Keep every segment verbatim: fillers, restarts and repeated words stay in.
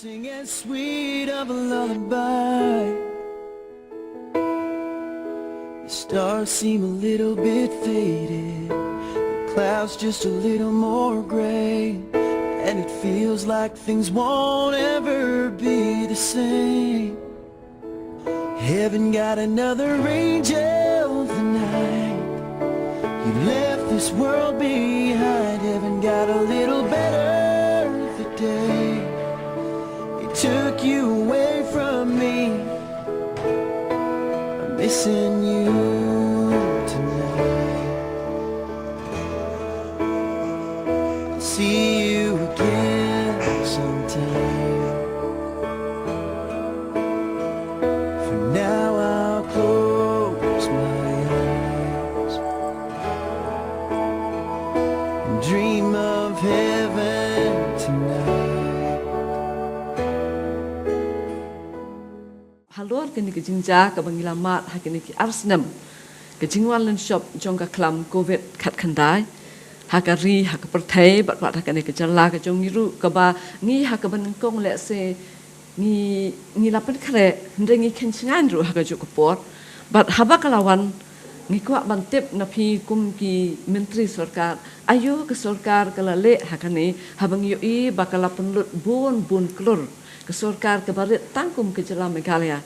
Sing as sweet of a lullaby. The stars seem a little bit faded. The clouds just a little more gray. And it feels like things won't ever be the same. Heaven got another angel tonight. You left this world behind. Heaven got a little better today. It took you away from me. I'm missing you tonight. I'll see you again sometime. For now, I'll close my eyes and dream of heaven tonight. Halor kane ka jingjia kaba ngi la mad ha kine ki ar snem, ka jingwan lynshop jong ka khlam covid khatkhyndai ha ka ri, ha ka pyrthei, bad pat ha kane ka jylla ka jong ngi ruh, kaba ngi ha kaba nyngkong lehse ngi, ngi la pynkhreh, hynrei ngi khein shngaiñ ruh ha kajuh ka por. Bad haba ka la wan, ngi kwah ban tip na phi kum ki myntri sorkar, aïu ka sorkar ka la leh ha kane, haba ngi ïohi ba ka la pynlut bun bun klur ka sorkar kaba rit tang kum ka jylla Meghalaya.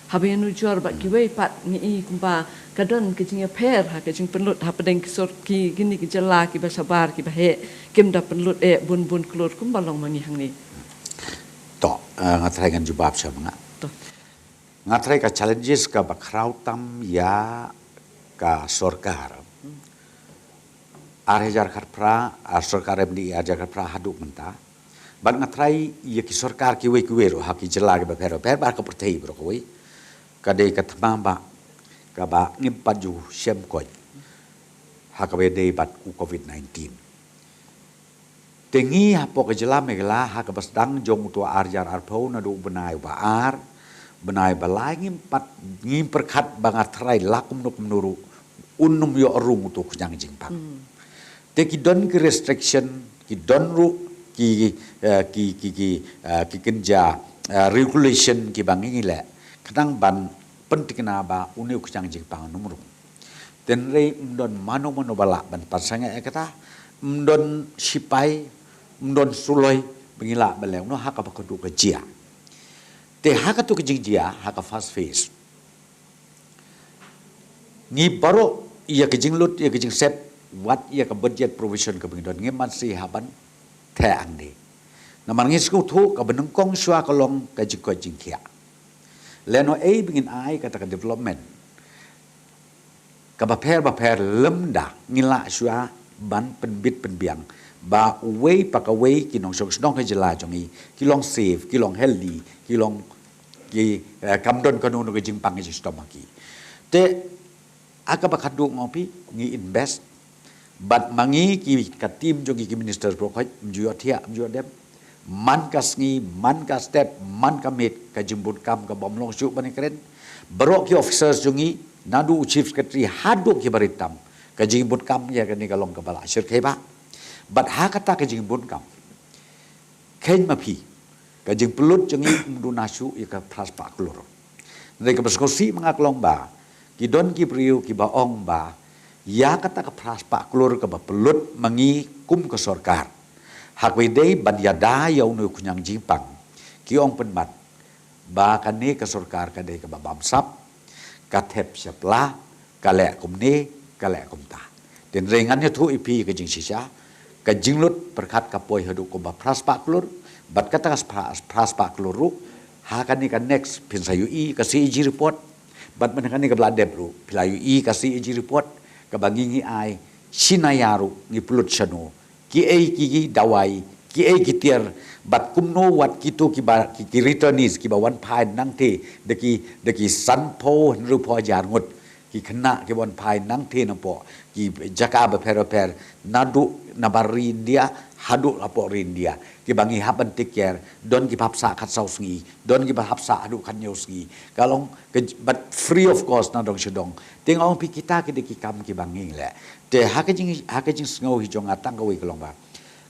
Haba ïanujor bad kiwei pat, ngi i kumba ka don ka jingïapher ha ka jingpynlut hapdeng ki sor-, ki, kine ki jylla kiba shabar, kiba heh, kim da pynlut eh bun bun klur kumba long ma ngi hangne. To, eh, nga tharai ngan jubab sha ma nga. To. Nga tharai ka challenges kaba khraw tam ïa ka sorkar. Ar hajar khatphra, ar sorkar M D A ar hajar khatphra haduh mynta. Bad nga tharai ïa ki sorkar kiwei kiwei ruh ha ki jylla kiba pher pher bad ka pyrthei baroh kawei, ka dei ka thma ba kaba ngim pat ju shem koit ha kaba ïadei bad u covid nineteen. Te ngi hapoh ka jylla Meghalaya ha kaba sdang jong uto u ar hajar arphew naduh u bnai uba ar, bnai ba lai ngim pat, ngim pyrkhat ba nga tharai la kumno kumno ruh un ym ïoh rung uto u khñiang jingpang. Te ki don ki restriction, ki don ruh ki, eh, ki, ki, ki, eh, ki kynja, eh, regulation kiba ngi leh khnang ban pynthikna ba une u khñiang jingpang un ym rung. Hynrei ym don mano mano ba lah ban pynsangeh ïa kata, ym don sipai, ym don suloi ba ngi lah ban leh kumno ha kaba kut ka jia. Te ha kato ka jingjia, ha ka first phase, ngi baroh ïa ka jinglut, ïa ka jingsep, wat ïa ka budget provision kaba ngi don, ngim man shuh ban theh hangne. Namar ngi sngewthuh kaba nyngkong shuwa ka long ka jingkoit jingkhiah. Lehnoh ei ba ngin ai kata ka development kaba pher bapher lymda ngi lah shuwa ban pynbit pynbiang ba uwei pa kawei ki nongshong shnong ka jylla jong ngi ki long safe, ki long healthy, ki long ki, eh, kam don kano kano ka jingpang ka jingshitom ha ki. Te ha kaba khadduh nga ong ïa phi, ngi invest. Bad ma ngi ki, ka team jong ngi ki minister baroh khoit, ym ju ïohthiah, ym ju ïohdem. Man ka sngi, man ka step, man ka miet, ka jingbun kam kaba ym long shuh ban ïakren. Baroh ki officers jong ngi, naduh u chief secretary haduh kiba rit tam, ka jingbun kam ïa kane ka long kaba la shyrkhei bha. Bad ha kata ka jingbun kam, kheiñ ma phi, ka jingpynlut jong ngi ym duna shuh ïa ka phra spah klur. Hynrei kaba sngewsih ma nga ka long ba ki don ki briew kiba ong ba ïa kata ka phra spah klur kaba pynlut ma ngi kum ka sorkar ha kaba ïadei ban ïada ïa une u khñiang jingpang, ki ong pynban ba kane ka sorkar ka dei kaba bamsap, ka thep shapla, ka leh kumne, ka leh kumta. Hynrei ngan ïathuh ïa phi ka jingshisha, ka jinglut pyrkhat ka poi haduh kumba phra spah klur, bad kata ka phra, phra spah klur ruh, ha kane ka next phin sa ïohi ka C A G report, bad mynta kane kaba la dep ruh phi la ïohi ka C A G report, kaba ngi ngi ai shi naiar ruh ngi pynlut shano, kiei ki dawai, kiei ki tiar, bad kumno wat kito kiba, ki, ki returnees kiba wan phai nangtei da ki, da ki sanphew hynriewphew hajar ngut ki khynnah kiba wan phai nangtei napoh ki jaka bapher bapher, naduh nabar ri India haduh hapoh ri India, kiba ngi hap ban take care, don kiba hap sah khatsaw sngi, don kiba hap sah haduh khathynñiew sngi. Ka long ka j-, bad free of cost na dong sha dong. Te nga ong ïa phi kita ki dei ki kam kiba ngi leh. Te ha ka jing, ha ka jingsngew hi jong nga tang kawei ka long ba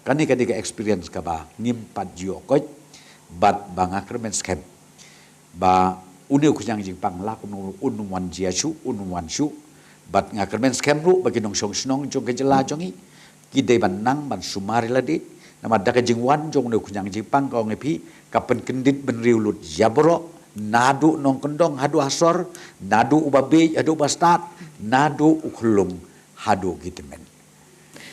kane ka dei ka experience kaba ngim pat ju ïoh koit. Bad ba nga kyrmen skhem ba une u khñiang jingpang la kumno un wan jia shuh, un wan shuh. Bad nga kyrmen skhem ruh ba ki nongshong shnong jong ka jylla jong ngi ki dei ban nang ban sumar ïa lade. Namar da ka jingwan jong une u khñiang jingpang, ka ong ïa phi, ka pynkyndit bynriew lut ïa baroh, naduh nongkyndong haduh ha sor, naduh uba bieit haduh uba stad, naduh u khyllung haduh ki tymmen.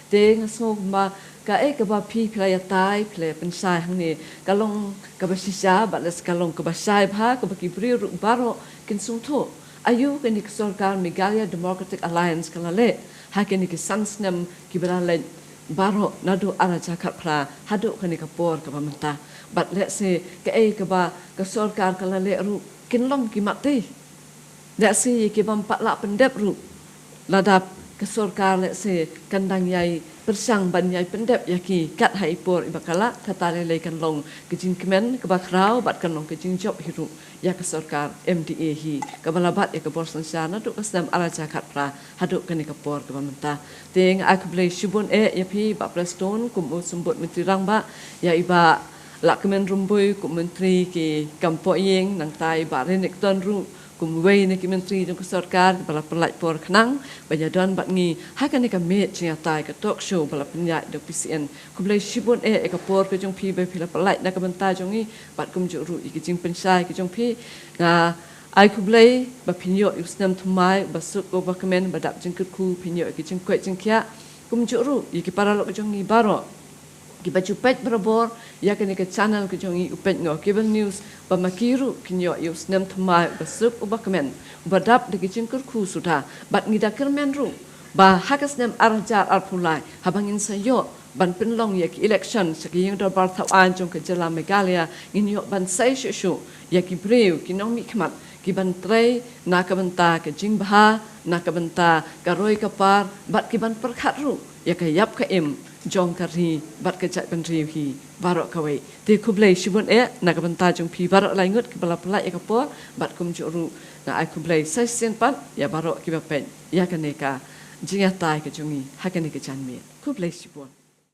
Te nga sngew ba kaei kaba phi, phi la ïatai, phi la pynshai hangne, ka long kaba shisha, bad lehse ka long kaba shai bha, kaba ki briew ruh baroh kin sngewthuh. Aïu kane ka sorkar Meghalaya Democratic Alliance ka la leh ha kine ki san snem kiba la leit baroh, naduh ar hajar khatphra haduh kane ka por kaba mynta. Bad lehse kaei kaba ka sorkar ka la leh ruh kin long ki mat dei. Lehse ïa ki bym pat lah pyndep ruh, lada ka sorkar lehse kan dang ïai pyrshang ban ïai pyndep ïa ki kat ha i por iba ka lah, kata lei lei kan long ka jingkmen kaba khraw bad kan long ka jingjop hi ruh ïa ka sorkar M D A hi, kaba la bat ïa ka bor synshar naduh ka snem ar hajar khatphra haduh kane ka por kaba mynta. Te nga ai khublei shibun eh ïa phi Bah Prestone kum u Symbud Myntri Rangbah, ïa i Bah Lahkmen Rymbui kum u Myntri ki kam pohïing, nangta i Bah Rynnickton ruh kum uwei na ki myntri jong ka sorkar ba la pynlait por khnang ban ïadon bad ngi ha kane ka miet jingïatai, ka talk show ba la pynïaid da u P C N. Khublei shibun eh ïa ka por ka jong phi ba phi la pynlait na ka bynta jong ngi, bad kumjuh ruh ïa ki jingpynshai ka jong phi. Nga ai khublei ba phin ïoh ïa u snem thymmai uba suk uba kmen, ba dap jingkyrkhu, phin ïoh ïa ki jingkoit jingkhiah. Kumjuh ruh ïa ki paralok jong ngi baroh kiba ju peit barabor ïa kane ka channel ka jong ngi, u Peit Ngo Cable News, ba ma ki ruh kin ïoh ïa u snem thymmai uba suk uba kmen, uba dap da ki jingkyrkhu suda. Bad ngi da kyrmen ruh ba ha ka snem ar hajar arphew lai, haba ngin sa ïoh ban pynlong ïa ki election sha ka ïing dorbar thaw aiñ jong ka jylla Meghalaya, ngin ïoh ban sei shuh shuh ïa ki briew, ki nongmihkhmat, ki ban trei na ka bynta ka jingbha, na ka bynta ka roi ka par, bad ki ban pyrkhat ruh ïa ka ïap ka im jong ka ri bad ka jaitbynriew hi baroh kawei. Te khublei shibun eh na ka bynta jong phi baroh laingut kiba la pynlait ïa ka por, bad kumjuh ruh nga ai khublei sa shisien pat ïa baroh kiba peit ïa kane ka jingïatai ka jong ngi ha kane ka janmiet. Khublei shibun.